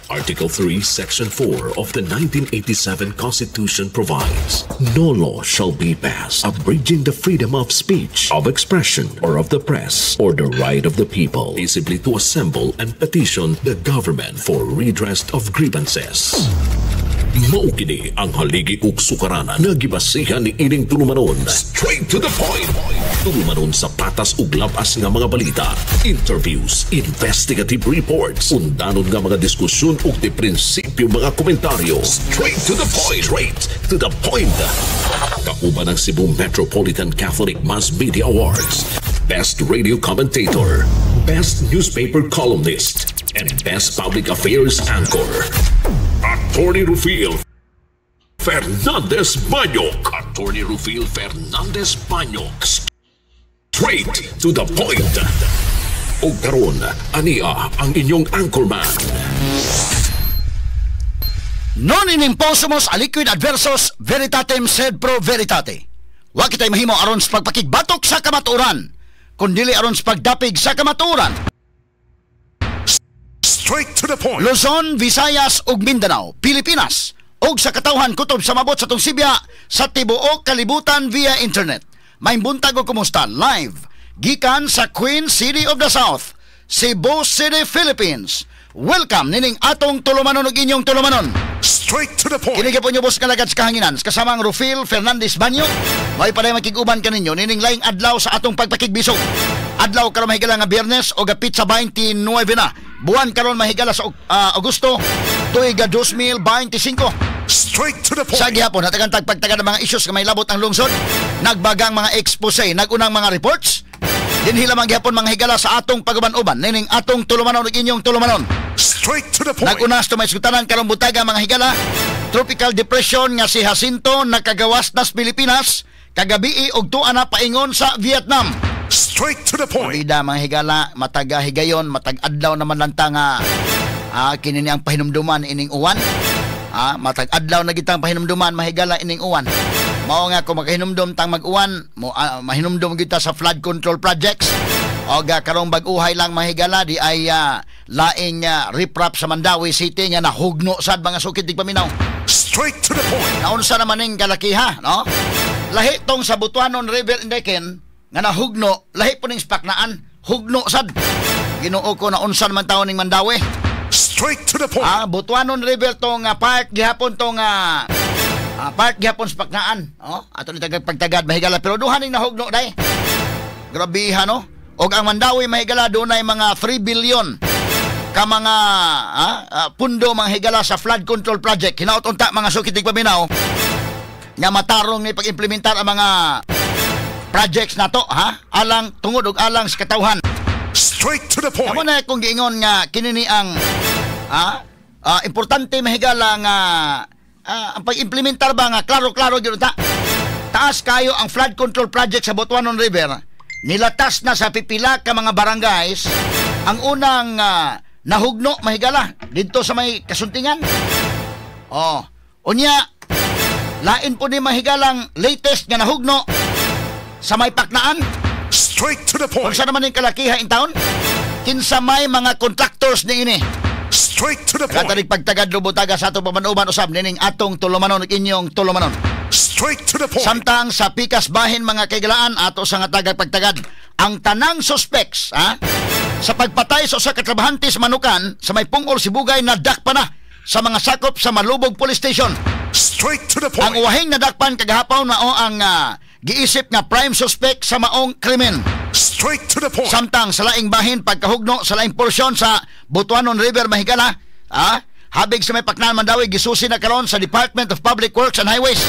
Article 3, Section 4 of the 1987 Constitution provides, "No law shall be passed abridging the freedom of speech, of expression, or of the press, or the right of the people peaceably to assemble and petition the government for redress of grievances." Mao kini ang haligi ug sukaranan nga gibasihan ni ining tulumanon. Straight to the point. Tulumanon sa patas ug labas nga mga balita, interviews, investigative reports, undanon nga mga diskusyon ug di prinsipyo mga komentaryo. Straight to the point. Straight to the point. Kauban ang Cebu Metropolitan Catholic Mass Media Awards, Best Radio Commentator, Best Newspaper Columnist, and Best Public Affairs Anchor. Attorney Rufil Fernandez Banyok. Attorney Rufil Fernandez Banyok. Straight to the point. O karon, ania ang inyong anchorman. Non in imposumus aliquid adversus veritatem sed pro veritate. Wa kitay mahimo aron sa pagpakigbatok sa kamatuoran, kundili aron sa pagdapig sa kamatuoran. Straight to the point. Luzon, Visayas ug Mindanao, Pilipinas ug sa katawhan kutob sa mabot sa tong sibya sa tibuok kalibutan via internet. Maayong buntag ug kumusta, live gikan sa Queen City of the South, Cebu City, Philippines. Welcome nining atong tulumanon ug inyong tulumanon. Straight to the point. Kini gyapon ubos nga lagad sa kahanginan kasamang Rufil Fernandez Banyo. May paday makig-uban kaninyo nining laing adlaw sa atong pagpakigbisog. Adlaw karon, mahigala, nga Biyernes o petsa 29 na. Buwan karon, mahigala, sa Agosto tuig 2025. Straight to the point. Sa gihapon hatagan tag pagtaga ng mga issues nga may labot ang lungsod, nagbagang mga expose, nagunang mga reports. Dinhi lamang gihapon, mga higala, sa atong paguban-uban nining atong tulumanon ug inyong tulumanon. Straight to the point. Nag-una sa may sugtanan karong butaga, mga higala, tropical depression nga si Jacinto nakagawas nas Pilipinas kagabi og tuwa na paingon sa Vietnam. Straight to the point. Bida, mga higala, mataga higayon, matag adlaw naman lang ta nga kini ni ang pahinumduman ining uwan. Matag adlaw na gitang pahinumduman, mahigala, ining uwan. Mao nga kung makahinumdum tang mag-uwan, mo mahinumdum kita sa flood control projects. O ga karong bag-uhay lang, mahigala, di ay laing riprap sa Mandaue City nga nahugno sad, mga sukit paminaw. Straight to the point. Naunsa naman ning kalakiha, no? Lahi tong sa Butuanon River Indekin nga nahugno, lahi po ning Paknaan, hugno sad. Ginoo ko, naunsa naman taon ning Mandaue. Straight to the point. Butuanon River tong part gihapon tong part gihapon sa Paknaan, oh? Ato ni tagag pagtagad, mahigala, pero duha ning nahugno day. Grabiha, no? Og ang Mandaue, mahigala, dunay mga 3 billion ka mga pundo, mga higala, sa flood control project. Hinaot unta, mga sukit paminaw, nga matarong ni pag-implementar ang mga projects nato, ha, alang tungod ug alang sa katawhan. Straight to the point. Amo na kung giingon nga kini ni ang importante, mahigala, nga ang pag-implementar ba nga klaro-klaro gyud ta. Taas kayo ang flood control project sa Butuanon River. Nilatas na sa pipila ka mga barangays. Ang unang nahugno, mahigala, didto sa may Kasuntingan. Oh, unya lain po ni mahigalang latest nga nahugno sa may Paknaan. Straight to the point. Unsa naman yung kalakiha in town? Kinsa may mga contractors ni ini? Straight to the point. Katarig pagtagad lubutaga sa atong pamanuban usab nining atong tulumanon ug inyong tulumanon. Straight to the point. Samtang sa pikas bahin, mga kaigalaan, ato sa nga tagag pagtagad ang tanang suspects, ha, sa pagpatay sa usa ka trabahante sa manukan sa may Pungol, Sibugay nadakpan na sa mga sakop sa Malubog Police Station. Straight to the Ang point. uwahing nadakpan kagahapon mao ang giisip nga prime suspect sa maong krimen. Straight to the point. Samtang sa laing bahin, pagkahugno sa laing porsyon sa Butuanon River, mahigala, habig sa may Paknaan, Mandaue, gisusi na karon sa Department of Public Works and Highways.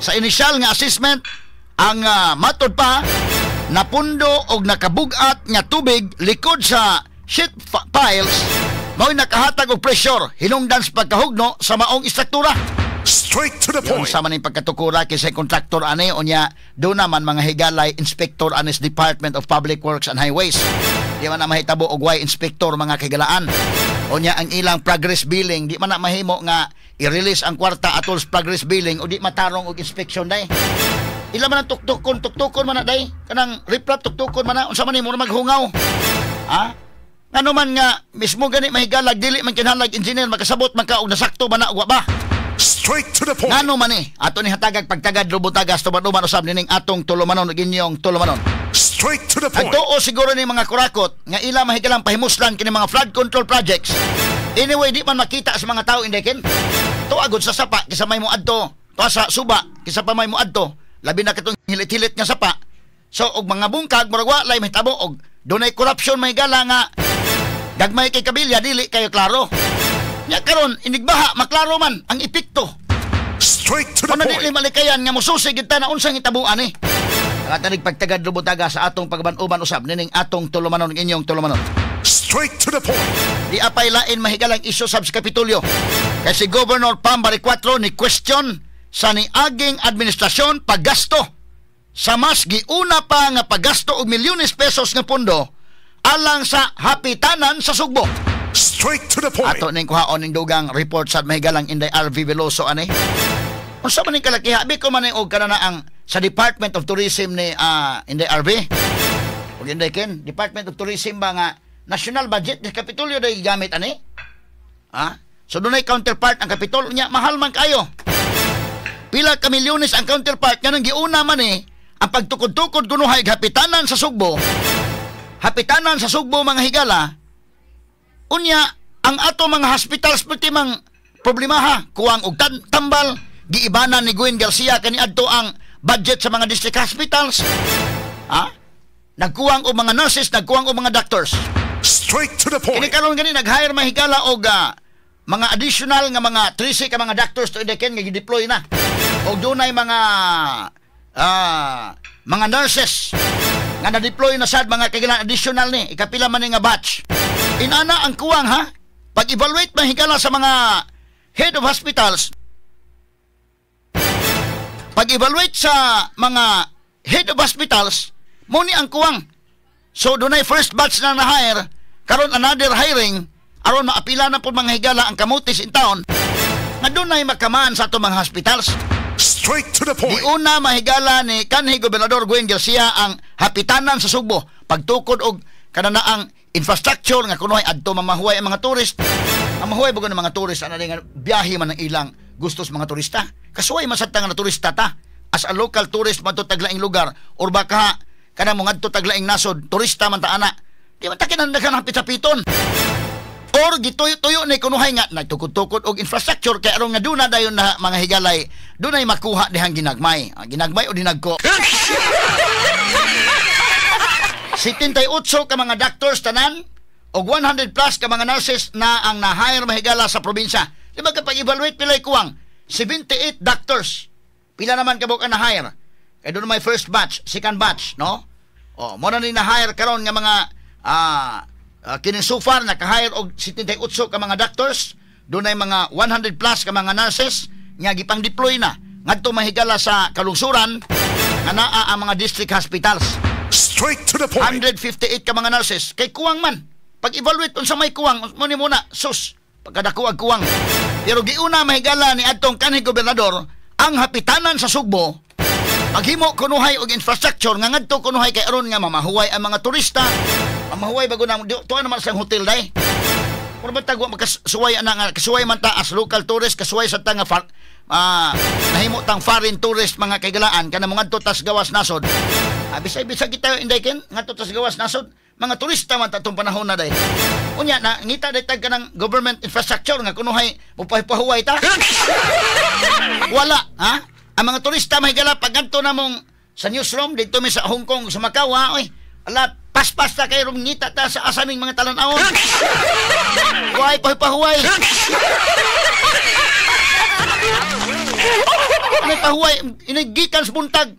Sa inisyal nga assessment, ang matod pa napundo og nakabugat nga tubig likod sa sheet piles mao'y nakahatag og pressure hinungdan sa pagkahugno sa maong istruktura. Straight to the Yung point. sa man yung pagkatukura kaysa kontraktor ani, unya do naman mga higalay inspector anis Department of Public Works and Highways. Di man na mahitabo og way inspector, mga kahigalaan. Unya ang ilang progress billing, di man na mahimo nga i-release ang kwarta atol sa progress billing o di matarong og inspection day. Ila man ang tuktukon, tuktukon man na day. Kanang riprap, tuktukon man na. Unsa man nimo maghungaw? Ha? Ngano man nga mismo gani, mahigalag, dili man kinahanglan engineer, makasabot man ka og nasakto ba na o wa ba. Straight to the point. Ngano man ni ato ni hatagag pagtagad, lubutagas tuman-uman usab nining atong tulumanon ug inyong tulumanon. Straight to the Ang point. tuo siguro ni mga kurakot nga ila, mahigalang, pahimuslan kini mga flood control projects. Anyway, di man makita sa mga tao, Inday Ken. Tuagod sa sapa kisa may moadto, tuwa sa suba kisa pa may moadto. Labi na katong hilit-hilit nga sapa. So og mga bungkag, murag wa lay mahitabo og dunay corruption, mahigala, nga gagmay kay kabilya, dili kayo klaro. Nya karon inigbaha, maklaro man ang epekto. Straight to the Kung dili point. malikayan nga mususi gid ta na unsang hitabuan ni. Ang pagtagad, lubutaga, sa atong pagban-uban usab nining atong tulumanon, inyong tulumanon. Straight to the point. Di apay lain, mahigalang, isyu sab sa Kapitolyo. Kay si Governor Pam Baricuatro ni question sa niaging administrasyon paggasto sa mas giuna pa nga paggasto og milyones pesos nga pondo alang sa hapitanan sa Sugbo. Straight to the point. Ato ning kuhaon ning dugang report sa mahigalang Inday RV Veloso ani. Unsa man ning kalakiha bi ko man og kanana ang sa Department of Tourism ni Inday RV. Ug Inday Ken, Department of Tourism ba nga national budget ni Kapitolyo day gigamit ani? Ha? So dunay counterpart ang Kapitolyo nya, mahal man kayo. Pila ka milyones ang counterpart nga nang giuna man eh ang pagtukod-tukod kunuhay hapitanan sa Sugbo. Hapitanan sa Sugbo, mga higala. Unya, ang ato mga hospitals pati mang problemaha, kuwang og tambal, giibanan ni Gwen Garcia kaniadto ang budget sa mga district hospitals. Ha? Nagkuwang og mga nurses, nagkuwang og mga doctors. Straight to the Kini point. Karon gani nag-hire, mahigala, og mga additional nga mga 13 ka mga doctors to Ken nga gi-deploy na. Og dunay mga nurses nga na-deploy na sad, mga kagilan, additional ni ikapila man ni nga batch. Inana ang kuwang, ha. Pag-evaluate, mahigala, sa mga head of hospitals, pag-evaluate sa mga head of hospitals, mo ni ang kuwang. So dunay first batch na na-hire, karon another hiring aron maapila na po, mga higala, ang kamutis in town nga dunay makamaan sa ato mga hospitals. Straight to the point. Giuna, mahigala, ni kanhi Gobernador Gwen Garcia ang hapitanan sa Sugbo. Pagtukod og kananaang infrastructure nga kunohay adto mamahuway ang mga tourist. Ang mahuway bago ng mga tourist ana nga biyahe man ang ilang gustos mga turista. Kasuway man sad ta nga na turista ta. As a local tourist man taglaing lugar or baka kana mo ngadto taglaing nasod, turista man ta ana. Di man ta kinahanglan hapit-hapiton. Or gituyo-tuyo ni kunuhay nga nagtukod-tukod og infrastructure kay aron nga duna dayon na, mga higalay, dunay makuha dihang ginagmay. Ah, ginagmay o dinagko. 78 ka mga doctors tanan og 100 plus ka mga nurses na ang na-hire, mahigala, sa probinsya. Di ba kapag evaluate pilay kuwang 78 doctors. Pila naman kabuk ang na-hire? Kay doon may first batch, second batch, no? Oh, mo na ni na-hire karon nga mga kini so far naka-hire og 78 ka mga doctors, dunay mga 100 plus ka mga nurses nga gipang-deploy na ngadto, mahigala, sa kalungsuran nga naa ang mga district hospitals. Straight to the point. 158 ka mga nurses kay kuwang man. Pag-evaluate unsa may kuwang mo ni muna, sus, pagkadako ang kuwang. Pero giuna, mahigala, ni adtong kanhi gobernador ang hapitanan sa Sugbo, paghimo kunuhay og infrastructure nga ngadto kunuhay kay aron nga mamahuway ang mga turista. Mamahuway bago na tuwa naman sa hotel day. Mura ba tagwa makasuway ana nga kasuway man ta as local tourist, kasuway sa ta nga nahimo tang foreign tourist, mga kaigalaan, kana mo ngadto tas gawas nasod. Bisay bisag kita, Inday Ken, ngadto tas gawas nasod, mga turista man ta tong panahon na day. Unya na ngita day tag kanang government infrastructure nga kunuhay mupahipahuway ta. Wala, ha? Ang mga turista, mahigala, pag ngadto na mong sa newsroom dito mi sa Hong Kong, sa Macau, ha, oy. Ala, paspas ta kay ngita ta sa asa ning mga talan-awon. Way pahipahuway. Ano pahuway? Inigikan sa buntag.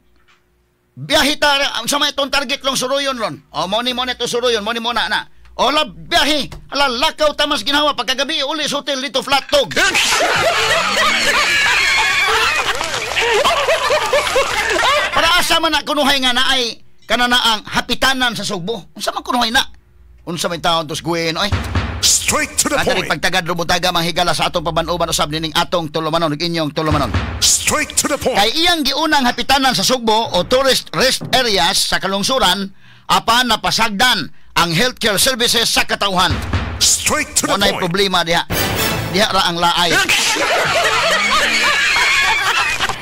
Biyahe ta ang sa may itong target long suruyon ron. O mo ni mo na ito suruyon, mo ni mo na na. O la biyahe, ala lakaw tamas ginawa pagkagabi uli sa hotel dito flat tog. Para asa man na kunuhay nga na ay kanana ang hapitanan sa Sugbo. Unsa man kunuhay na? Unsa may taon tos Gwen oy? Straight to the Adari point. Pagtagad, rubutaga, manghigala, sa atong paban-uban usab nining atong tulumanon ug inyong tulumanon. Straight to the point. Kay iyang giunang hapitanan sa Sugbo o tourist rest areas sa kalungsuran apan napasagdan ang healthcare services sa katawhan. Straight to the Unay point. Problema diha. Diha ra ang laay.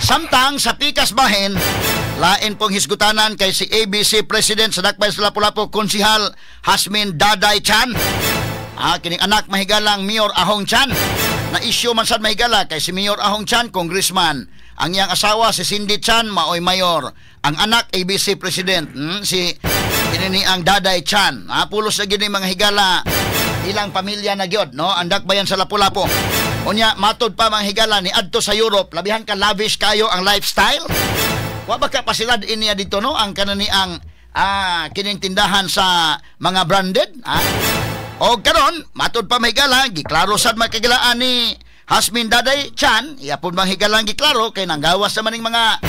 Samtang sa pikas bahin, lain pong hisgutanan kay si ABC President sa Dakbayan sa Lapu-Lapu, Konsihal Hasmin Daday Chan. Kining anak mahigalang Mayor Ahong Chan. Na issue man sad mahigala kay si Mayor Ahong Chan, congressman. Ang iyang asawa si Cindy Chan maoy mayor. Ang anak ABC President, si kini ang Daday Chan. Pulos na gini mga higala ilang pamilya na gyud, no? Ang Dakbayan sa Lapu-Lapu. Unya matod pa mga higala ni adto sa Europe, labihan ka lavish kayo ang lifestyle. Wa ba ka pasilad iniya dito, no? Ang kanani ang kining tindahan sa mga branded, O karon, matod pa mahigala, giklaro sad makagilaan ni Hasmin Daday Chan, iya pud mahigalang giklaro kay nanggawas naman ning mga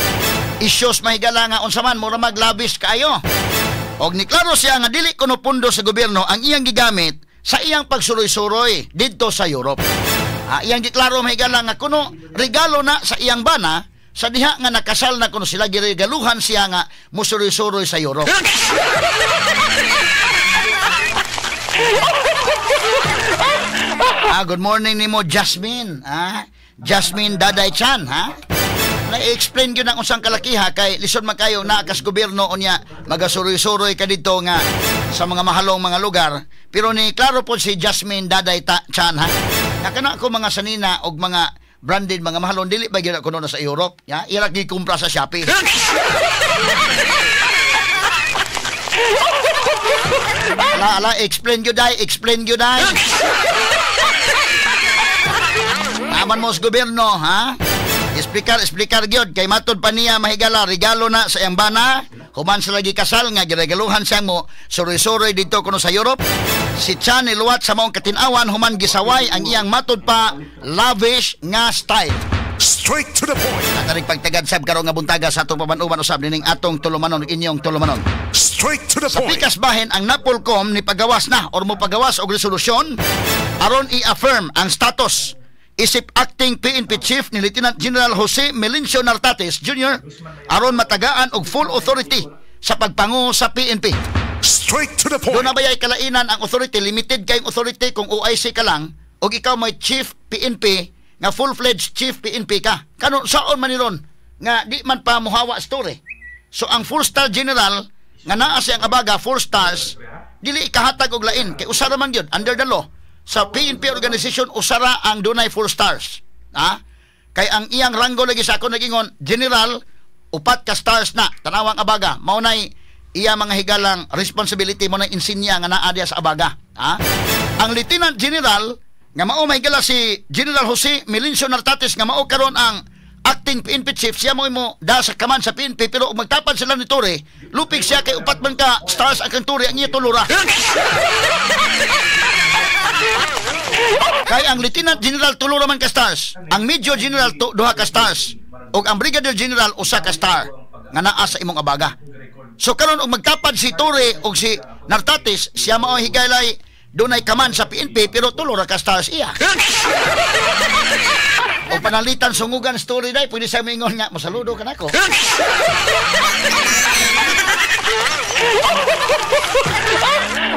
issues mahigala nga unsa man mura maglabish kaayo. Og niklaro siya nga dili kuno pundo sa gobyerno ang iyang gigamit sa iyang pagsuroy-suroy didto sa Europe. Iyang giklaro mahigala nga kuno regalo na sa iyang bana sa diha nga nakasal na kuno sila giregaluhan siya nga musuroy-suroy sa Europe. Good morning nimo Jasmine, Jasmine Daday Chan, ha? Na-explain gyud ang unsang kalakiha kay lisod man kayo naa kas gobyerno unya magasuroy-suroy ka didto nga sa mga mahalong mga lugar. Pero ni klaro po si Jasmine Daday Chan, ha? Nga kana ako mga sanina og mga branded mga mahalon dili ba gyud kuno na sa Europe, ya? Ira gikumpra sa Shopee. Ala, ala, explain gyud day, explain gyud day. Aman mo sa gobyerno, ha? Explicar gyud kay matod pa niya mahigala regalo na sa iyang bana, human sa lagi kasal nga giregaluhan siya mo suroy-suroy didto kuno sa Europe. Si Chan niluwat sa maong katinawan human gisaway ang iyang matod pa lavish nga style. Straight to the point. Natarig pagtagad sab karon nga buntaga sa atong paban-uban usab nining atong tulumanon inyong tulumanon. Straight to the Sa point. pikas bahin ang Napolcom ni pagawas na or mo pagawas og resolusyon aron i-affirm ang status isip acting PNP Chief ni Lieutenant General Jose Melencio Nartates Jr. aron matagaan og full authority sa pagpangu sa PNP. Straight to the point. Doon na bayay kalainan ang authority, limited kayong authority kung OIC ka lang og ikaw may Chief PNP nga full-fledged Chief PNP ka. Kanon saon man ni ron nga di man pa muhawa story. So ang four-star general nga naa siyang abaga 4 stars dili ikahatag og lain kay usara man gyud under the law. Sa PNP organization usara ang dunay 4 stars. Ha? Kay ang iyang ranggo lagi sa ako nagingon general 4 ka stars na tanawang abaga mao nay iya mga higalang responsibility mo na insignia nga naa diya sa abaga. Ha? Ang Lieutenant General nga mao mahigala si General Jose Melencio Nartates nga mao karon ang acting PNP chief, siya mo imo da sa kaman sa PNP pero og magtapan sila ni Torre, lupig siya kay 4 man ka stars ang kang Torre ang iya tulura. Kay ang Lieutenant General tulura man ka stars, ang Major General 2 ka stars, ug ang Brigadier General 1 ka star nga naa sa imong abaga. So karon og magtapad si Torre og si Nartates, siya mao higalay dunay kaman sa PNP pero tulura ka stars iya. O panalitan sungugan story day, pwede siya mingon nga masaludo ka nako.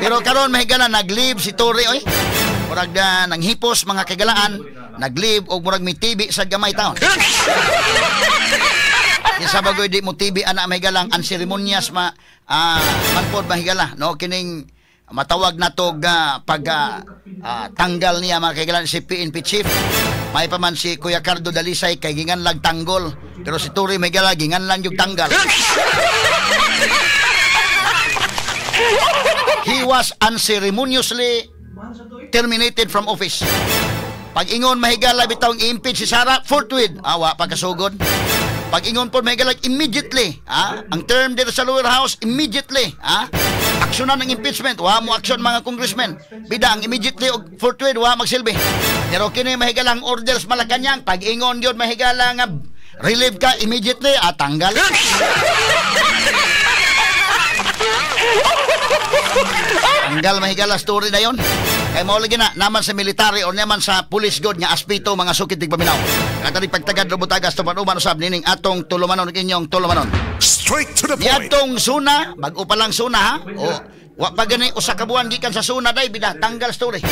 Pero karon mahigala nag-leave si Torre oy. Murag na nanghipos mga kagalaan, nag-leave og murag may TV sa gamay taon. Kinsa bagoy di mo TV ana mahigalang ang seremonyas ma manpod mahigala no kining matawag na tog pag tanggal niya mga kagalaan si PNP chief. May pa man si Kuya Cardo Dalisay kay ginganlag tanggol pero si Torre mahigala ginganlan yung tanggal. He was unceremoniously terminated from office. Pag ingon mahigala bitawng i-impeach si Sara forthwith, awa pagkasugod. Pag ingon po mahigala immediately, ang term dito sa lower house immediately, aksyonan ang impeachment, wa mo aksyon mga congressmen. Bida ang immediately og forthwith wa magsilbi. Pero kini mahigala ang orders Malacañang, pag ingon gyud mahigala nga relieve ka immediately, tanggal. Tanggal mahigala story na yon. Kay mao lagi na naman sa military or naman sa police god nga aspito mga sukit tig paminaw. Katari pagtagad robutagas tuman-uban usab nining atong tulumanon ug inyong tulumanon. Straight to the point. Niadtong suna, bag-o pa lang suna ha. O Wa pa gani usa ka buwan gikan sa SONA day, bida tanggal story.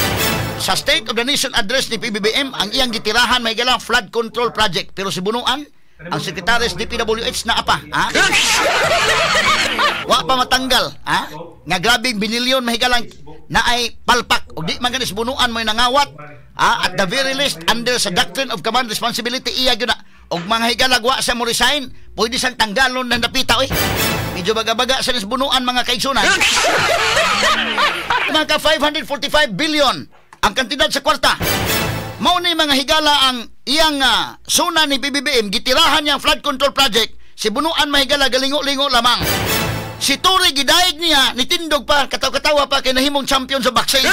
Sa State of the Nation Address ni PBBM, ang iyang gitirahan may galang flood control project, pero si Bunuan ang sekretary sa DPWH na apa, ha? Wa pa matanggal, ha? Nga grabing binilyon, mahigalang, na ay palpak og di man gani si Bunuan mo nangawat, ha? At the very least, under sa doctrine of command responsibility, iya gyud na. Og mga higalag wa sa mo resign, pwede sang tanggalon ng dapita oy. Medyo baga-baga sa nis Bunuan, mga kaigsunan. Mga ka 545 billion ang kantidad sa kwarta. Mao ni, mga higala, ang iyang SONA ni PBBM, gitirahan niya ang flood control project. Si Bunuan, mahigala, galingo-lingo lamang. Si Torre gidayeg niya, nitindog pa, kataw-katawa pa kay nahimong champion sa boxing.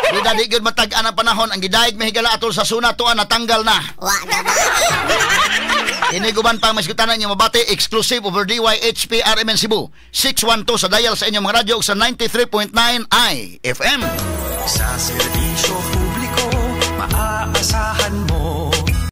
Di na di gyud matag-an ang panahon, ang gidayeg, mahigala, atol sa SONA tuan natanggal na. Wa na ba? Iniguban pa masgutanan niyo mabati exclusive over DYHP RMN Cebu 612 sa dial sa inyong mga radyo ug sa 93.9 IFM. Sa